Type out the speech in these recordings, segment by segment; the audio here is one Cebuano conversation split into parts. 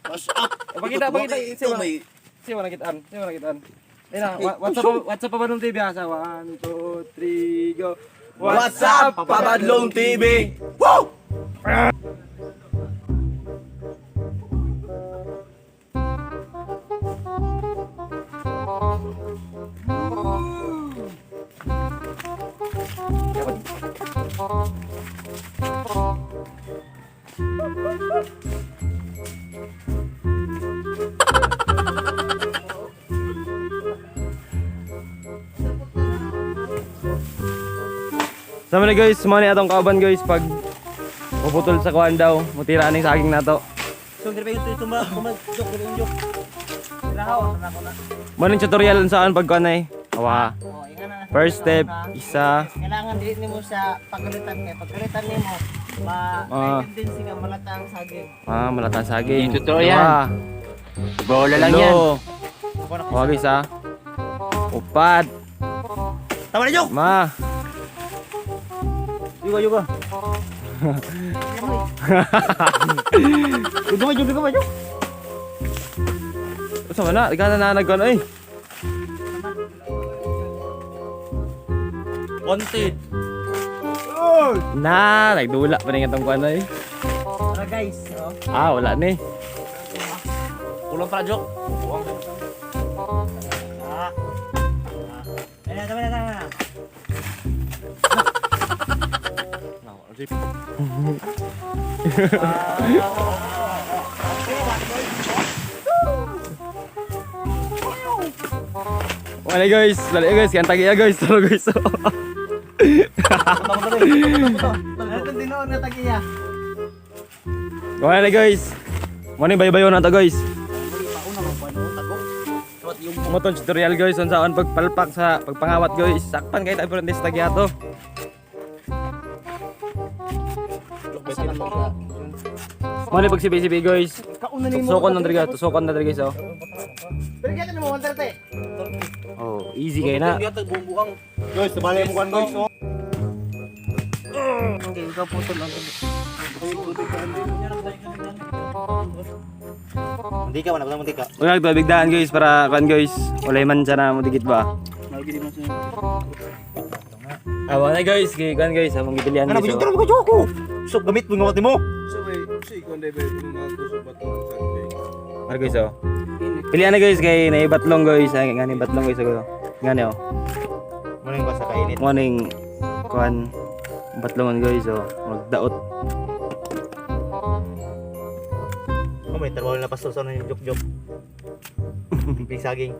What's up? Pakita, pakita. Ito may Siya wala kitaan. Siya wala kitaan. Ayun na, what's up, what's up, Pabadlong TV ha? Sa 1, 2, 3, go. What's up, Pabadlong TV? Woo! Sama na guys, money atong kauban guys pag puputol sa kuan daw, mutira aning saging nato. So, dire ba yung tumba, tumba, jok, dire yung jok. Lahaw, ako na. Mo ning tutorial saan pag kuan ay. Awa. Oh, inga na. First step, isa. Kailangan dili nimo sa pagkulitan kay pagkulitan nimo ma tendency nga malata ang saging. Ah, malata saging. Hindi totoo yan. Bola lang yan. yan. Awa guys ha. Upat. Tama na, Jok! Ma. Yuga, yuga. Yuga, yuga, yuga, yuga. Usa man na, ikaw na nagkuan oy. Wanted. Na, nagdula pa rin itong kuan oy. Tara guys, oh. Ah, wala ni. Kulang pa, Jok. Ah. Ayun na, tama na, tama na. Wala guys, dali guys, kaya tagi guys, tara guys. Ano itong dinoon nga tagiya? Wala na guys. Mo ni bayo-bayo na to guys. Mo tong tutorial guys on saan pagpalpak sa pagpangawat guys. Sakpan kay tayo sa tagyato. Mo ni pagsibi-sibi guys. Tusokon na diri guys, tusokon na diri guys oh. Pero kaya nimo 130. Oh, easy kay na. Guys, sabali mo kan, guys. Oh. Okay, ikaw putol ang Hindi ka, wala pa ka. Wala tubig daan guys para kan guys. Walay man sana mo dikit ba. Ah, wala guys, kay kan guys, among gipilian Ano, guys. guys, Oh. ka, Jok. So, gamit mo nga mo. Ano guys oh. Pilihan na guys kay naibatlong guys, ay ngani batlong guys ako. Ngani oh. Muna yung basta kainit. Morning kuan batlongon guys oh, magdaot. Oh, may trabaho na pastor sa yung Jok-Jok. Big saging.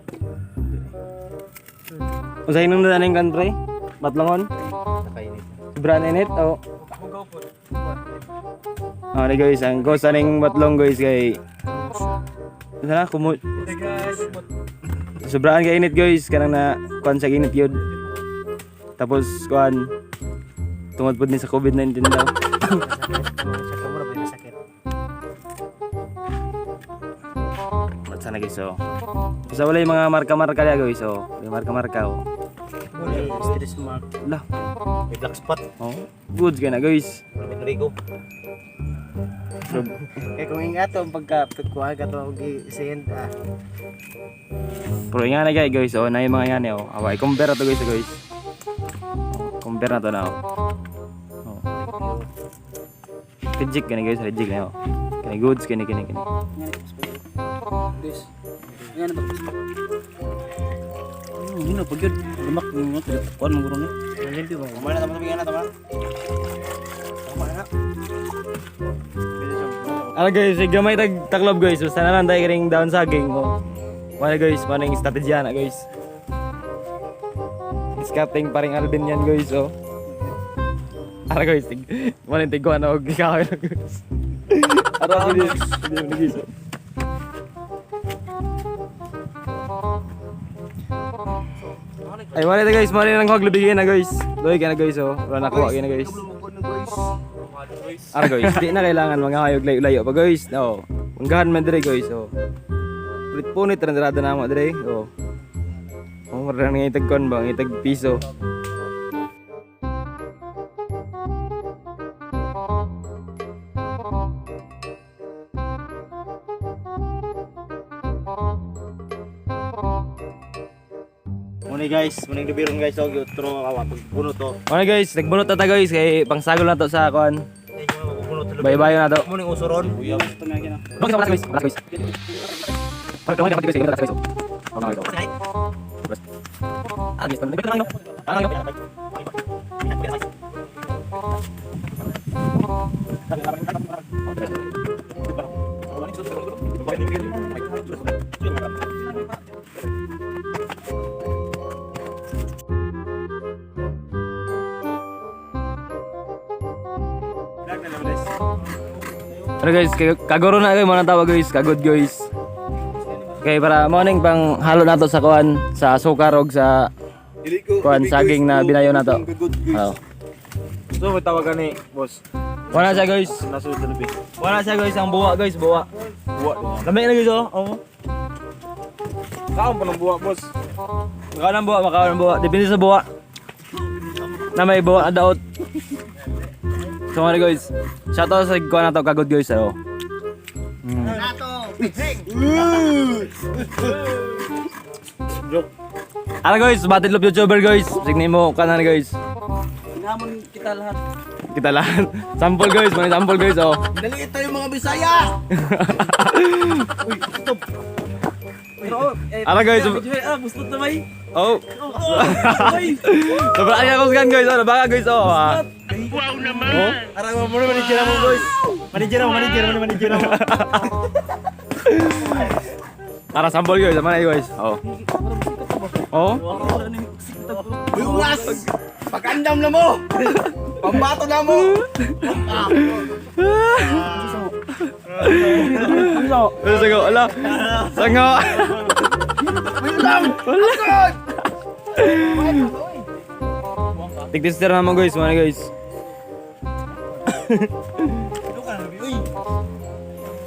Unsay nung na kan pre? Batlongon? Nakainit. Sobra na init oh. Ah, ni guys, ang ghost aning batlong guys kay Sana kumu Sobraan kay init guys, kanang na kuan sa init yun. Tapos kuan tungod pud ni sa COVID-19 daw. Sa kamura ba sakit? Ba't sana guys oh. Basta wala yung mga marka-marka niya guys oh. May marka-marka oh. Wala stress mark. Lah, May black spot. oh. Goods ka na guys. May narigo. So, Kaya kung ingato pagka pagkuha ka to og send ah. pero nga na guys, guys oh, na yung mga yan eh, oh. Awa, i-compare na to guys, oh, guys. Oh, compare na to na oh. Oh. Reject ka na guys, reject na oh. Kani goods kani kani kani. Guys. Nga na ba? Hindi na pag yun. Lumak ng mga kuan mo guro ni. Limpyo ba? Tama na, tama na, tama na, tama. Tama na. Ano guys, eh, gamay tag taklob guys. Basta na lang tayo kining down saging oh. Wala guys, manang strategy na guys. Discarding paring Alvin yan guys oh. Ara guys, tig manang tigwa na og gikaw na guys. Ara guys, hindi guys. Oh. Ay, wala na guys, wala nang huwag na guys. Lugi ka na guys oh. Wala na kuha na guys. Ara guys, di na kailangan mga hayog layo-layo pa guys. No. Manggahan man dire guys oh. Punit-punit rin rada na mo dire. Oh. Oh, mura nga itag kon ba, itag piso. Muna guys, muna yung lubiron guys. Oh, tro awa pagbunot to. Ano guys, nagbunot na ta guys kay pangsagol na to sa kuan. Ay, magbunot sa lubiron. Baybayo na to. Muna yung usuron. Bakit sa guys? Wala guys. Pag guys, guys. Oh, guys. Ah, guys, ano? Ano? Ano guys, kaguro na kayo mga tawag guys, kagod guys. Okay, para morning pang halo nato sa kuan, sa sukar og sa kuan saging na binayo nato. Oh. So, may tawagan ni boss. Wala siya guys. Nasa sa lubi. Wala siya guys, ang buwa guys, buwa. Buwa. Lamig na guys oh. Oh. Kaon pa ng buwa, boss. Makaon ang buwa, makaon ang buwa. Depende sa buwa. Na may buwa na daot. So mga guys, shout out sa kuan nato kagod guys oh. Nato, Pitsing! Joke. Ara guys, battle of YouTuber guys. Signi mo kanan guys. Hinamon kita lahat. Kita lahat. Sample guys, mga sample guys oh. Naliit tayo mga Bisaya! Uy, stop! Ara guys. Buslot na may! Oh. Sobrang ay ako guys, oh, baka guys oh. Ah. Wow naman! Oh. Arang mo muna manager mo, boys. Manager mo, manager mo, manager mo. Para sample guys, sama na guys. Oh. Oh. Uy, ungas! Pagandam na mo! Pambato na mo! Ano sago? Ala. Sango. Wait lang! Wala. Tigtister naman guys, mga guys.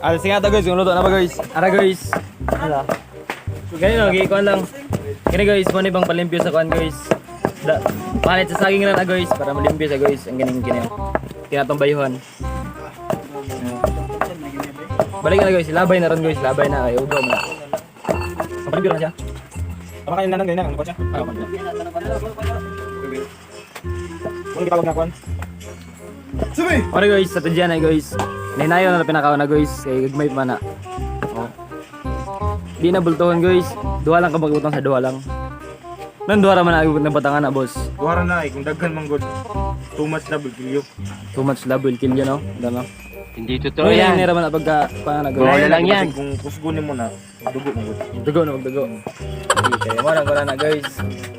Ala sige to guys, kung luto na ba guys? Ara guys. Ala. Ganito, okay, kuan lang. Kini guys, mo ni bang palimpyo sa kuan guys. Da, palit sa saging na guys para malimpyo sa guys ang ganing kini. Kinatong bayuhan. Balik na guys, labay na ron guys, labay na kay ugaw mo na. Ang palimpyo na siya. Tama kayo nanan ganyan, ano pa siya? Ah, okay. Kung gitawag na kwan. Ora guys, sa tadya na guys. Ninayo na pinakaw na guys, kay gagmay pa na. Oh. Di na bultuhon guys. Duha lang ka magbutang sa duha lang. Nan duha ra man ang ng batangan na boss. Duhara na eh, kung daghan man god. Too much love will kill you. Too much love will kill you no. Dano. Hindi totoo Uy, yan. yan ra man na pagka pana guys. Bola lang yan. Kasi kung kusgunin mo na, dugo mo god. Dugo na magdugo. Okay, kaya mo lang wala na guys.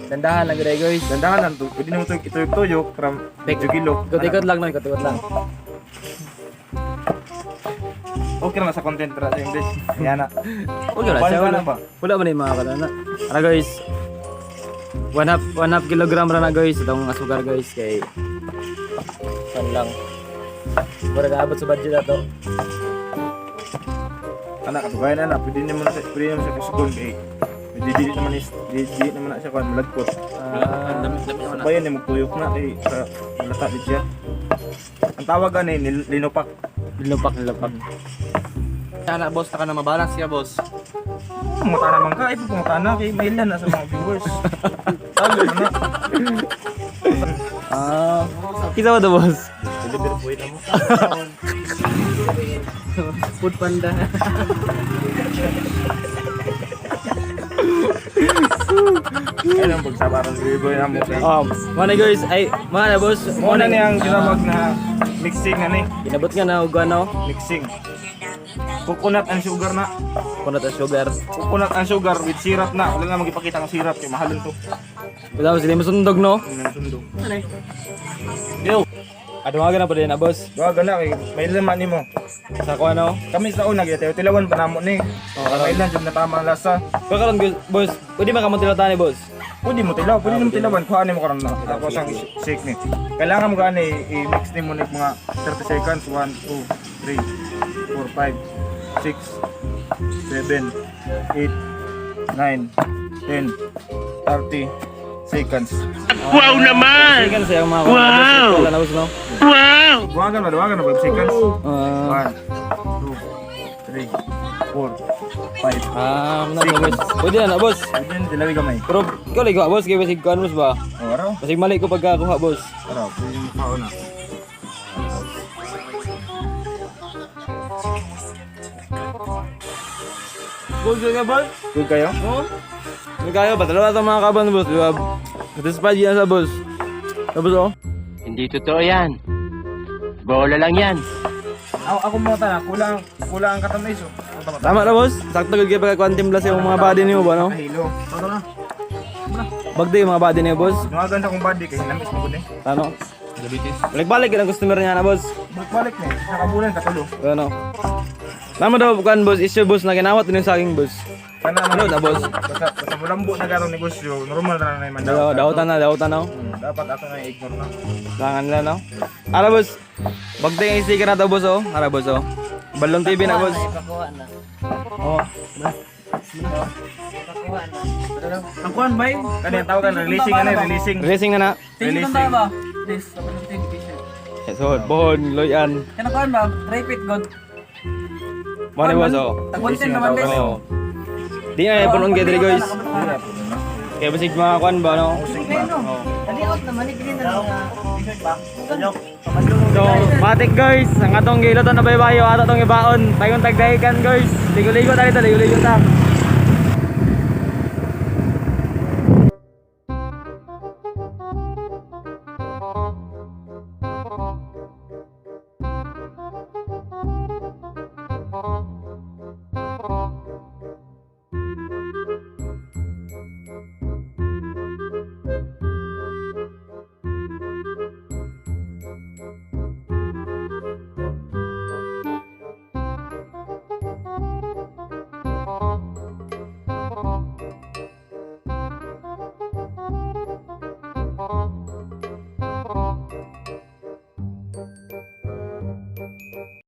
Dandahan lang gud guys. Dandahan lang to. Pwede na mo ito ituyok-tuyok, from medyo gilok. Ikot-ikot lang no, ikot-ikot lang. Okay na sa content ra sa English. Yan na. Okay wala siya Balik wala. na ba? Wala ba na yung mga kalana? Ara guys. 1.5 kilogram ra na guys itong asukar guys kay kan lang. Mura na abot sa budget ato. Anak, katugayan na na. Pwede na mo siya kusgon kay medyo dili naman is, dili naman na siya kwan malagkot. Ah, Sabayan ni magtuyok na kay para malata di siya. Ang tawag ani linupak. nilupak nilupak. Sana boss, taka na mabalance siya boss. Pumunta naman ka, ay pumunta na kay mailan na sa mga viewers. Sabi mo na. Ah, kita ba to boss? Deliver boy na mo. Food panda. Ay lang pagsabaran deliver boy na mo. Mana guys, ay mana boss, Mo na niyang ginawag na mixing ani, Inabot nga na og ano, mixing. Coconut and sugar na. kunat ang sugar. Coconut and sugar with syrup na. Wala na magipakita ang syrup kay mahalon to. Wala sila masundog no. Ano yung sundo. Yo. Adumaga na pa din na boss. Duha na kay may laman nimo. Sa ko ano? Kami sa una gyud tilawan pa namo ni. Oh, karon. May jud na tama ang lasa. Pero karon guys, boss, pwede ba ka mo ni boss? Pwede mo tilaw, pwede mo tilawan. Kuhaan mo karon na. Tapos ang shake ni. Kailangan mo gani i-mix nimo ni mga 30 seconds. 1, 2, 3, 4, 5, 6, 7, 8, 9, 10, 30 seconds. Wow naman! Seconds yung mga Wow! Wala na, boss, no? Wow! Buwagan ba? Buwagan na 5 seconds? Ah, 1, 2, 3, 4, 5. Ano na, boss. Pwede na na, boss. Pwede na, dilawi gamay. Pero ikaw lang, boss, kaya basig kuan, boss ba? O, araw. Basig mali ko pagkakuha, boss. Araw, pwede mo kaon na. Good ka, boss? Good kayo? Oo. Hindi kayo ba? Dalawa itong mga kaban, boss. Di ba? Satisfied yan sa boss. Tapos, oh. Hindi totoo yan. Bola lang yan. Ako, ako mo ta, kulang, kulang ang katanay so. Tama na, boss. Sakto gud kayo pagka-quantum blast yung mga body niyo ba, no? Kahilo. Toto na. Bagday yung mga body niyo, boss. Nuwagan sa akong body kay hinamis mo gud eh. Ano? Balik-balik yun ang customer niya na, boss. Balik-balik na eh. Nakabulan katulo. Ano? Tama daw, kuan, boss. Issue, boss, na ginawat din yung saging, boss. Kana Ano na, boss? Basta basta mulambo na gatong negosyo, normal na na man Daw, dautan na, dautan na. Dapat ato na i-ignore na. Langan nila, no? Ara, boss. Bagday ang sticker na to, boss, oh. Ara, boss, oh. Balon TV na, boss. Ipakuha na. Oh. Ipakuha na. Ang kuan bay? Kani ang tawag na releasing ani releasing. Releasing na na. Tingin ba ba? This, sa Balon T-shirt. So, bohon, loyan. Kana kuan ba? Repeat god. Mali, boss, oh. Tag-110 naman this. Oo. Di na, punon kayo diri, guys. Kaya basig mga kuan ba, no? Kaliot naman, ikilin na lang nga. T-shirt ba? Ano? So, matik guys, ang atong giluto na baybayo, ato tong ibaon. Tayon tagdahikan guys. Ligo-ligo tayo dito, ligo-ligo ta.